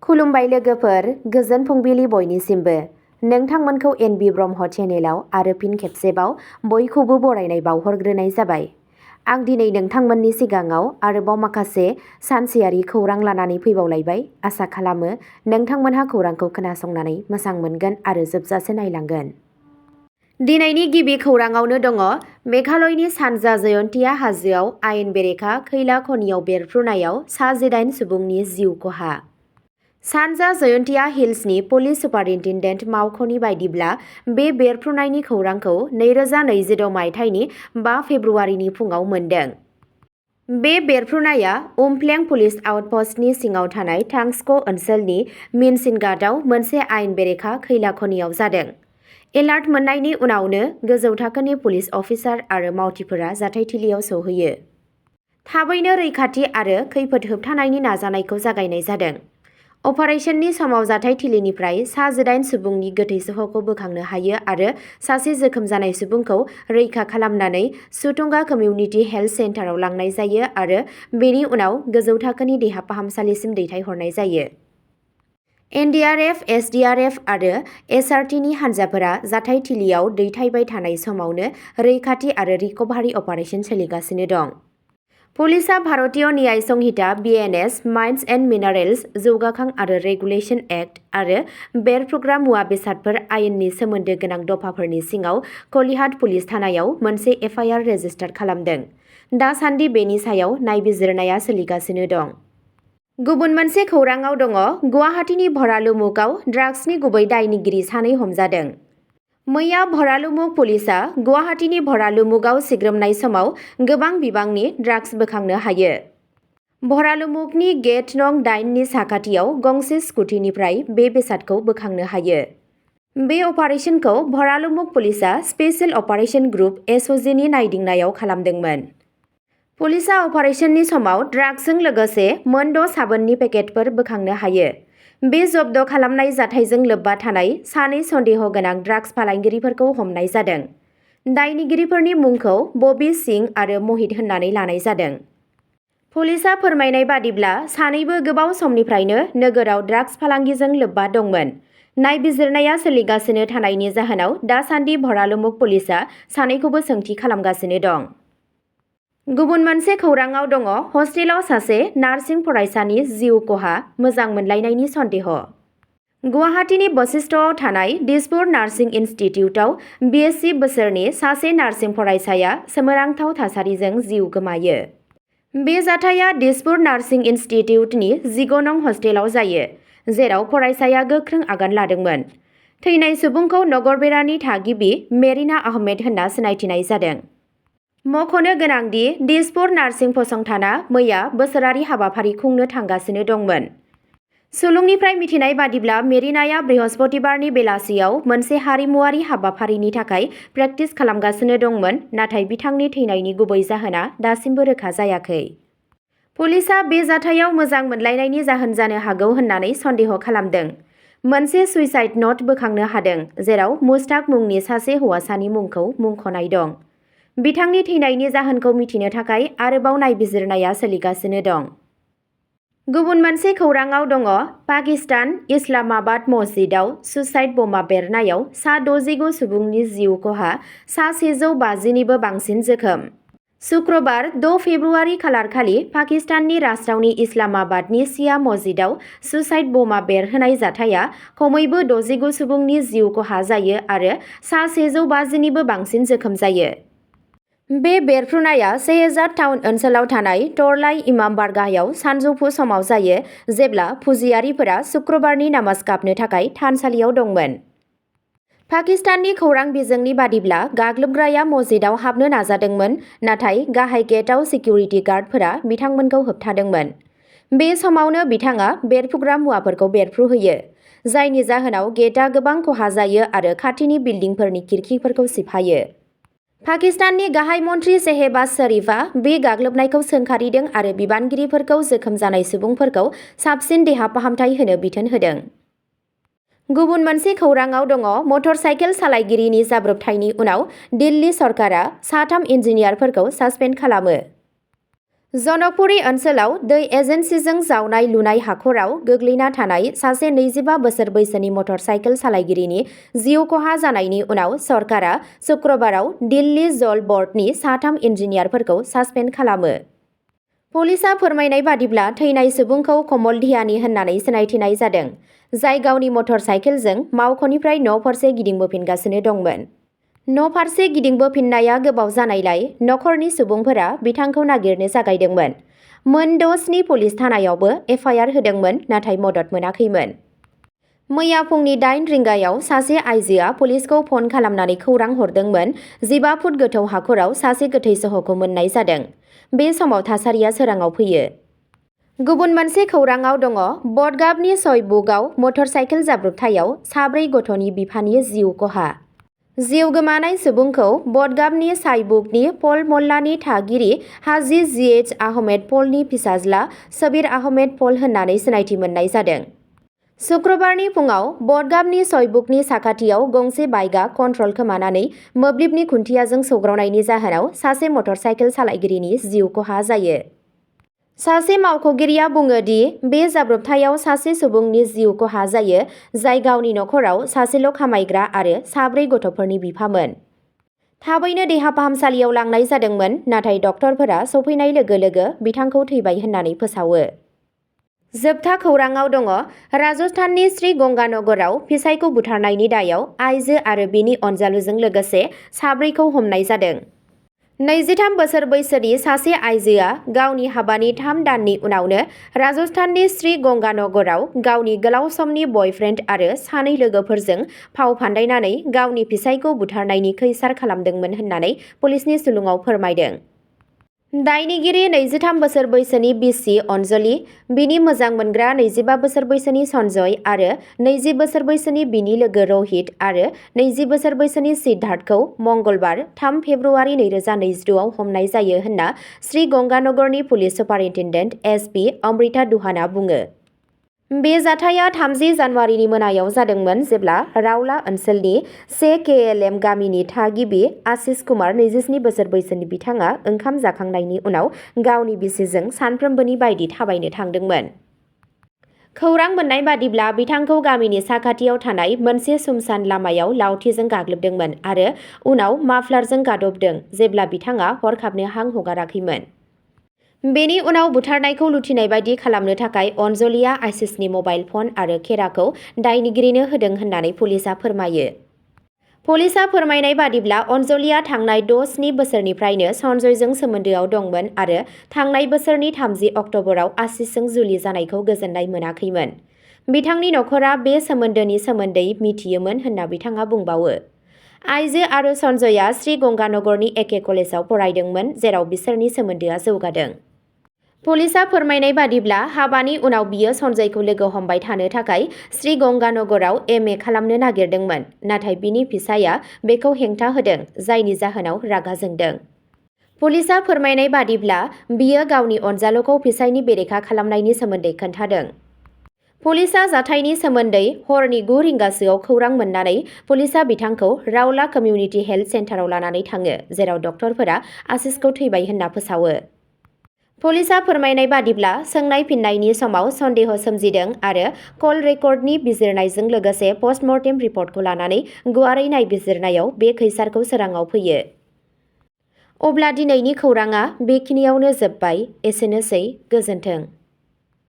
खुलुमबाय लोगोफोर, गोजोन फुंबिलि बयनिसिमबो। नोंथांमोनखौ एनबि ब्रह्म चेनेलाव आरो फिन खेबसेबाव बयखौबो बरायनाय बावहरग्रोनाय जाबाय। आं दिनै नोंथांमोननि सिगाङाव आरोबाव माखासे सानसेयारि खौरां लानानै फैबावलायबाय। आसा खालामो नोंथांमोनहा खौरांखौ खोनासंनानै मोजां मोनगोन आरो जोबजासे नायलांगोन। दिनैनि गिबि खौराङावनो दङ मेघालयनि सानजा जयन्तिया हाजोआव आयेन बेरेखा खैला खनियाव बेरफ्रुनायाव सा 18 सुबुंनि जिउ खहा। सानजा जयन्तिया हिल्सनि पुलिस सुपारिन्टेन्डेन्ट मावख'नि बायदिब्ला बे बेरफ्रुनायनि खौरांखौ 2026 मायथाइनि 5 फेब्रुआरिनि फुङाव मोन्दों। बे बेरफ्रुनाया उमफ्लें पुलिस आउटपस्टनि सिङाव थानाय थांस्क' ओनसोलनि मिनसिनगाटआव मोनसे आयेन बेरेखा खैला खनियाव जादों। एलार्ट मोन्नायनि उनावनो गोजौ थाखोनि पुलिस अफिसार आरो मावथिफोरा जाथायथिलियाव सौहैयो। थाबैनो रैखाथि आरो खैफोद होबथानायनि नाजानायखौ जागायनाय जादों। अपारेशननि समाव जाथायथिलिनिफ्राय सा 18 सुबुंनि गोथै सह'खौ बोखांनो हायो आरो सासे जोखोम जानाय सुबुंखौ रैखा खालामनानै सुथुंगा कमिउनिटि हेल्थ सेन्टाराव लांनाय जायो आरो बेनि उनाव गोजौ थाखोनि देहा फाहामसालिसिम दैथायहरनाय जायो। एनडिआरएफ, एसडिआरएफ आरो एसआरटिनि हानजाफोरा जाथायथिलियाव दैथायबाय थानाय समावनो रैखाथि आरो रिकभारि अपारेशन सोलिगासिनो दं। पुलिसआ भारतीय न्याय संहिता बिएनएस, माइन्स एन्ड मिनारेल्स जौगाखां आरो रेगुलेशन एक्ट आरो बेरफ्रुग्रा मुवा बेसादफोर आयेननि सोमोन्दो गोनां दफाफोरनि सिङाव कलिहाट पुलिस थानायाव मोनसे एफआइआर रेजिस्टार खालामदों। दासान्दि बेनि सायाव नायबिजिरनाया सोलिगासिनो दं। गुबुन मोनसे खौराङाव दङ गुवाहाटीनि भरालुमुगआव ड्राग्सनि गुबै दायनिगिरि सानै हमजादों। मैया भरालुमुग पुलिसआ गुवाहाटीनि भरालुमुगआव सिग्रोमनाय समाव गोबां बिबांनि ड्राग्स बोखांनो हायो। भरालुमुगनि गेट नं 8 नि साखाथियाव गंसे स्कुटिनिफ्राय बे बेसादखौ बोखांनो हायो। बे अपारेशनखौ भरालुमुग पुलिसआ स्पेशेल अपारेशन ग्रुप एसअजिनि नायदिंनायाव खालामदोंमोन। पुलिसआ अपारेशननि समाव ड्राग्सजों लोगोसे मोन 6 साबोननि पेकेटफोर बोखांनो हायो। बे जब्द खालामनाय जाथायजों लोब्बा थानाय सानै सन्देह गोनां ड्राग्स फालांगिरिफोरखौ हमनाय जादों। दायनिगिरिफोरनि मुंखौ बबी सिंह आरो महित होननानै लानाय जादों। पुलिसआ फोरमायनाय बादिब्ला सानैबो गोबाव समनिफ्रायनो नोगोराव ड्राग्स फालांगिजों लोब्बा दंमोन। नायबिजिरनाया सोलिगासिनो थानायनि जाहोनाव दासान्दि भरालुमुग पुलिसआ सानैखौबो सोंथि खालामगासिनो दं। गुबुन मोनसे खौराङाव दङ हस्टेलाव सासे नार्सिं फरायसानि जिउ खहा, मोजां मोनलायनायनि सन्देह। गुवाहाटीनि बशिष्ठआव थानाय दिसपुर नार्सिं इनस्टिट्युटआव बिएससि बोसोरनि सासे नार्सिं फरायसाया सोमोनांथाव थासारिजों जिउ गोमायो। बे जाथाया दिसपुर नार्सिं इनस्टिट्युटनि 15 नं हस्टेलाव जायो, जेराव फरायसाया गोख्रों आगान लादोंमोन। थैनाय सुबुंखौ नगरबेरानि थागिबि मेरिना आहमेद होनना सिनायथिनाय जादों। मख'नो गोनांदि दिसपुर नार्सिं फसंथाना मैया बोसोरारि हाबाफारि खुंनो थांगासिनो दंमोन। सुलुंनिफ्राय मिथिनाय बादिब्ला मेरिनाया बृहस्पतिबारनि बेलासियाव मोनसे हारिमुआरि हाबाफारिनि थाखाय प्रेक्टिस खालामगासिनो दंमोन, नाथाय बिथांनि थैनायनि गुबै जाहोना दासिमबो रोखा जायाखै। पुलिसआ बे जाथायाव मोजां मोनलायनायनि जाहोन जानो हागौ होननानै सन्देह खालामदों। मोनसे सुइसाइड न'ट बोखांनो हादों, जेराव मुस्ताक मुंनि सासे हौवासानि मुंखौ मुंख'नाय दं। बिथांनि थैनायनि जाहोनखौ मिथिनो थाखाय आरोबाव नायबिजिरनाया सोलिगासिनो दं। गुबुन मोनसे खौराङाव दङ पाकिस्तान इस्लामाबाद मस्जिदआव सुसाइड बमा बेरनायाव सा 69 सुबुंनि जिउ खहा, सा 150 निबो बांसिन जोखोम। शुक्रबार 6 फेब्रुआरि खालारखालि पाकिस्ताननि राजथावनि इस्लामाबादनि शिया मस्जिदआव सुसाइड बमा बेरहोनाय जाथाया खमैबो 69 सुबुंनि जिउ खहा जायो आरो सा 150 निबो बांसिन जोखोम जायो। बे बेरफ्रुनाया शेहजाद टाउन ओनसोलाव थानाय टरलाई इमाम बारगाहयाव सानजौफु समाव जायो, जेब्ला फुजियारिफोरा शुक्रबारनि नामाज गाबनो थाखाय थानसालियाव दंमोन। पाकिस्ताननि खौरां बिजोंनि बादिब्ला गाग्लोबग्राया मस्जिदआव हाबनो नाजादोंमोन, नाथाय गाहाय गेटआव सिकिउरिटि गार्डफोरा बिथांमोनखौ होबथादोंमोन। बे समावनो बिथाङा बेरफ्रुग्रा मुवाफोरखौ बेरफ्रुहोयो, जायनि जाहोनाव गेटआ गोबां खहा जायो आरो खाथिनि बिल्डिंफोरनि खिरखिफोरखौ सिफायो। पाकिस्ताननि गाहाय मन्थ्रि शेहबाज शरीफआ बे गाग्लोबनायखौ सोंखारिदों आरो बिबानगिरिफोरखौ जोखोम जानाय सुबुंफोरखौ साबसिन देहा फाहामथाय होनो बिथोन होदों। गुबुन मोनसे खौराङाव दङ मटर साइकेल सालायगिरिनि जाब्रबथायनि उनाव दिल्ली सरकारा 3 इन्जिनियारफोरखौ सासपेन्ड खालामो। जनकपुरी ओनसोलाव दै एजेन्सिजों जावनाय लुनाय हाखराव गोग्लैना थानाय सासे 25 बोसोर बैसोनि मटर साइकेल सालायगिरिनि जिउ खहा जानायनि उनाव सरकारा शुक्रबाराव दिल्ली जल बर्डनि 3 इन्जिनियारफोरखौ सासपेन्ड खालामो। पुलिसआ फोरमायनाय बादिब्ला थैनाय सुबुंखौ कमल धियानी होननानै सिनायथिनाय जादों, जाय गावनि मटर साइकेलजों मावख'निफ्राय न'फारसे गिदिंबोफिनगासिनो दंमोन। न'फारसे गिदिंबोफिननाया गोबाव जानायलाय नखरनि सुबुंफोरा बिथांखौ नागिरनो जागायदोंमोन। मोन 6 पुलिस थानायावबो एफआइआर होदोंमोन, नाथाय मदद मोनाखैमोन। मैया फुंनि 8 रिंगायाव सासे आइजोआ पुलिसखौ फन खालामनानै खौरां हरदोंमोन 15 फुट गोथौ हाखराव सासे गोथै सह'खौ मोननाय जादों। बे समाव थासारिया सोराङाव फैयो। गुबुन मोनसे खौराङाव दङ बडगामनि सयबुकआव मटर साइकेल जाब्रबथायाव 4 गथ'नि बिफानि जिउ खहा। जिउ गोमानाय सुबुंखौ बडगामनि साइबुकनि पल मल्लानि थागिरि हाजी जीएच आहमेद पलनि फिसाज्ला शबीर आहमेद पल होननानै सिनायथि मोननाय जादों। शुक्रबारनि फुङाव बडगामनि सयबुकनि साखाथियाव गंसे बाइकआ कन्ट्रल खोमानानै मोब्लिबनि खुन्थियाजों सौग्रावनायनि जाहोनाव सासे मटर साइकेल सालायगिरिनि जिउ खहा जायो। सासे मावख'गिरिया बुङो दि बे जाब्रबथायाव सासे सुबुंनि जिउ खहा जायो, जाय गावनि नखराव सासेल' खामायग्रा आरो 4 गथ'फोरनि बिफामोन। थाबैनो देहा फाहामसालियाव लांनाय जादोंमोन, नाथाय डक्टरफोरा सफैनाय लोगो लोगो बिथांखौ थैबाय होननानै फोसावो। जोबथा खौराङाव दङ राजस्थाननि श्रीगंगानगरआव फिसायखौ बुथारनायनि दायाव आइजो आरो बिनि अनजालुजों लोगोसे 4खौ हमनाय जादों। 23 बोसोर बैसोनि सासे आइजोआ गावनि हाबानि 3 दाननि उनावनो राजस्थाननि श्रीगंगानगरआव गावनि गोलाव समनि बयफ्रेन्ड आरो 2 लोगोफोरजों फाव फान्दायनानै गावनि फिसायखौ बुथारनायनि खैसार खालामदोंमोन होननानै पुलिसनि सुलुङाव फोरमायदों। दायनिगिरि 23 बोसोर बैसोनि बिसि अन्जलि, बिनि मोजां मोनग्रा 25 बोसोर बैसोनि सन्जय आरो 20 बोसोर बैसोनि बिनि लोगो रहित आरो 20 बोसोर बैसोनि सिद्धार्थखौ मंगलबार 3 फेब्रुआरि 2026 आव हमनाय जायो होनना श्रीगंगानगरनि पुलिस सुपारिन्टेन्डेन्ट एसपि अमृता दुहाना बुङो। बे जाथाया 30 जानुवारिनि मोनायाव जादोंमोन जेब्ला रावला ओनसोलनि 1 केएलएम गामिनि थागिबि आशीष कुमार 27 बोसोर बैसोनि बिथाङा ओंखाम जाखांनायनि उनाव गावनि बिसिजों सानफ्रोमबोनि बायदि थाबायनो थांदोंमोन। खौरां मोननाय बादिब्ला बिथांखौ गामिनि साखाथियाव थानाय मोनसे सुमसान लामायाव लावथिजों गाग्लोबदोंमोन आरो उनाव माफ्लारजों गादबदों जेब्ला बिथाङा हरखाबनो हां हगाराखैमोन। बेनि उनाव बुथारनायखौ लुथिनाय बायदि खालामनो थाखाय अन्जलिया आशीषनि मबाइल फन आरो खेराखौ दायनिगिरिनो होदों होननानै पुलिसआ फोरमायो। पुलिसआ फोरमायनाय बादिब्ला अन्जलिया थांनाय 6-7 बोसोरनिफ्रायनो सन्जयजों सोमोन्दोआव दंमोन आरो थांनाय बोसोरनि 30 अक्ट'बराव आशीषजों जुलि जानायखौ गोजोननाय मोनाखैमोन। बिथांनि नखरा बे सोमोन्दोनि सोमोन्दै मिथियोमोन होनना बिथाङा बुंबावो। आइजो आरो सन्जयआ श्रीगंगानगरनि एके कलेजाव फरायदोंमोन, जेराव बिसोरनि सोमोन्दोआ जौगादों। पुलिसआ फोरमायनाय बादिब्ला हाबानि उनाव बियो सन्जयखौ लोगो हमबाय थानो थाखाय श्रीगंगानगरआव एमए खालामनो नागिरदोंमोन, नाथाय बिनि फिसायआ बेखौ हेंथा होदों, जायनि जाहोनाव रागा जोंदों। पुलिसआ फोरमायनाय बादिब्ला बियो गावनि अनजालुखौ फिसायनि बेरेखा खालामनायनि सोमोन्दै खोन्थादों। पुलिसआ जाथायनि सोमोन्दै हरनि 9 रिंगासोआव खौरां मोननानै पुलिसआ बिथांखौ रावला कमिउनिटि हेल्थ सेन्टाराव लानानै थाङो, जेराव डक्टरफोरा आशीषखौ थैबाय होनना फोसावो। पुलिसआ फोरमायनाय बादिब्ला सोंनाय फिननायनि समाव सन्देह सोमजिदों आरो कल रेकर्डनि बिजिरनायजों लोगोसे पस्टमर्टेम रिपर्टखौ लानानै गुवारै नायबिजिरनायाव बे खैसारखौ सोराङाव फैयो। अब्ला दिनैनि खौराङा बेखिनियावनो जोबबाय। एसेनोसै, गोजोन्थों।